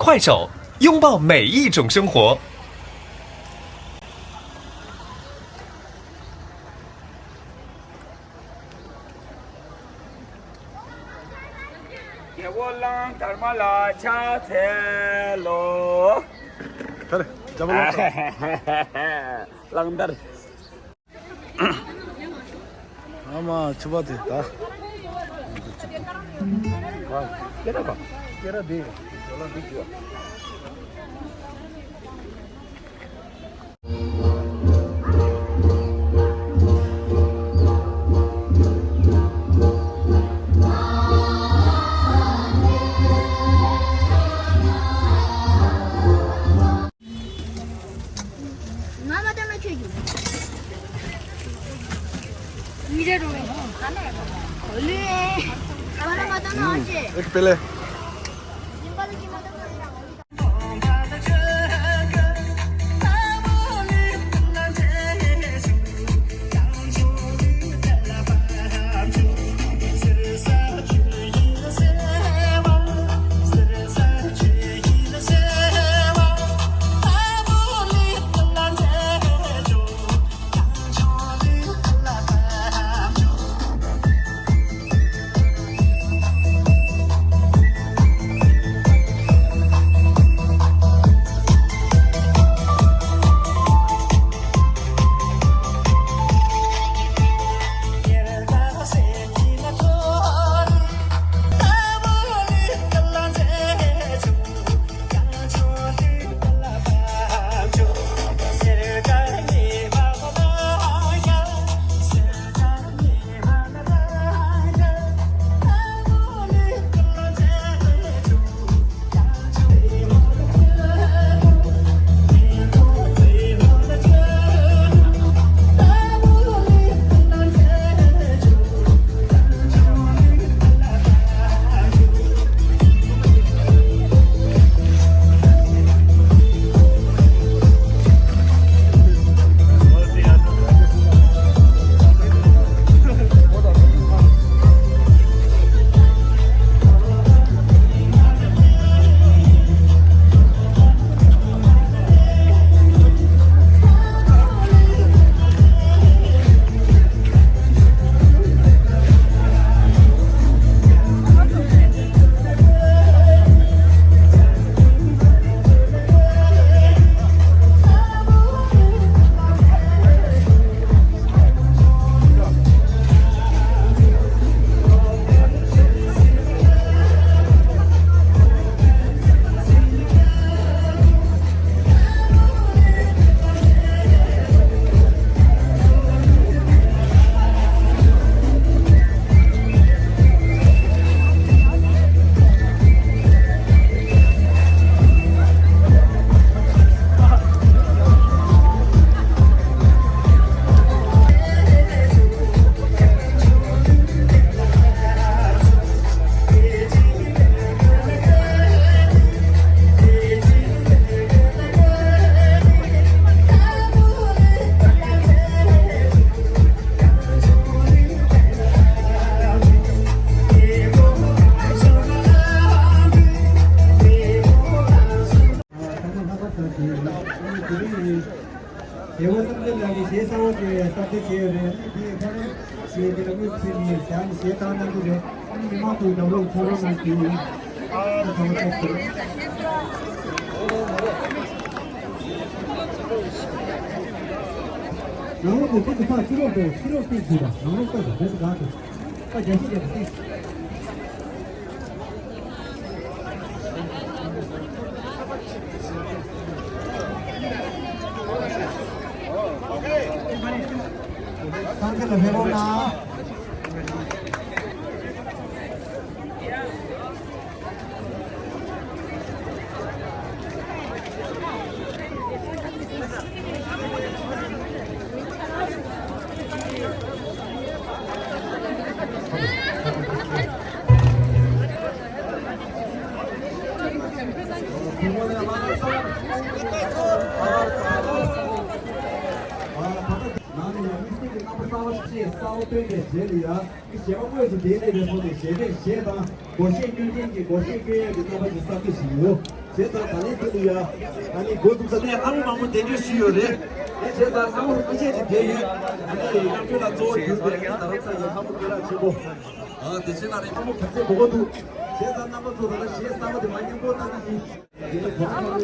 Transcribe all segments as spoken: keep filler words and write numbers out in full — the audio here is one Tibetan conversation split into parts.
快手，拥抱每一种生活。 རྒྱལ་པོ་གླང་དར་མ་ལ་ཕྱག་འཚལ་ལོ། ད་རེ་རྒྱལ་པོ་གླང་དར། གླང་དར། ཨ་མ་ཕྱུ་པ་དེ་ད། ཀེ་ར་ག་ཀེ་ར་དེ་ཇོ་ལ་འདི་ཇོ། ང་མ་ལྟ་ན་ཁྱོད་ཀྱིས། མི་རེ་རོ། ཨོ་ལེ། ང་མ་ལྟ་ན་ཨ་ཅེ། ཨེ་ཀི་པེ་ལེ། རྒྱལ་བ་བསམ་གཏན་ལགས་ཀྱིས་གཞས་གསར་པ་དེ་གསར་གཏོད་བྱས་ཡོད་རེད། ཨ་ནི་དེ་ཕ་རན་སི་དེ་ལ་དངོས་སུ་ཕེབས་ནས་ཞལ་ནས་གཞས་བཏང་གནང་གི་རེད། ཨ་ནི་མི་མང་ཚོ་རྒྱབ་རོགས་ཚོགས་རོགས་གནང་ཞུ་ཡིན། ཨ་ནི་ཚང་མ་ཐུགས་རྗེ་ཆེ། ནང་ལོགས་ཀྱི་ཁོ་ཚོ་ཕར་ཕྱི་ལོགས་འགྲོ། ཕྱི་ལོགས་སྟེགས་བྱེད་པ། ནང་ལོགས་ལྟོས་དང་རེས་སུ་དགའ་ཐུབ། ཁ་རྒྱ་ཤིག་རྒྱབ་སྟེགས། ཁང་ཁྱེར་ལ་ཕེབས་རོགས་གནང་། ནང་ནས་ཡང་དམིགས་བསལ་གྱི་རྣམ་པ་གསར་པ་ཞིག་གསར་པ་སྟོན་པའི་རྗེས་ལ་ཡང་མི་གཞན་པ་དངོས་སུ་འདིའི་གནས་དེ་སོང་ནས་གཞས་པས་གཞས་དང་སྒོར་གཞས་སྐྱོན་མཁན་གྱིས་སྒོར་གཞས་སྐྱོན་ཡས་ཀྱི་རྣམ་པ་ཞིག་གསར་གཏོད་བྱས་ཡོད། བྱས་ཙང་ད་ལན་དེ་ལ་ཡང་ཨ་ནི་འགོ་འཛུགས་ས་ནས་ལྷ་མོ་མང་པོ་གདན་འདྲེན་ཞུས་ཡོད་རེད། དེ་བྱས་ཙང་ལྷ་མོ་ཁ་ཤས་ཅིག་བསྡད་ཡོད། ཨ་ནི་རྣམ་འཕྲུལ་ལ་གཙོ་བོ་གྱུར་པའི་ཨ་ནི་རྡ་རམ་ས་ལའི་ལྷ་མོ་སྐད་གྲགས་ཆེན་པོ། ཨ་དེ་བྱས་ན་རེད། ལྷ་མོ་ག་ཚད་མགོ་སྐོར་འདུག་བྱས་ཙང་རྣམ་པ་ཚོ་ད་ལྟ་གཞས་གསར་པ་དེ་མར་མཉམ་སྤོ་གནང་གི་ཡིན།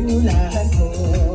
ལ་ལྷ་མགོན།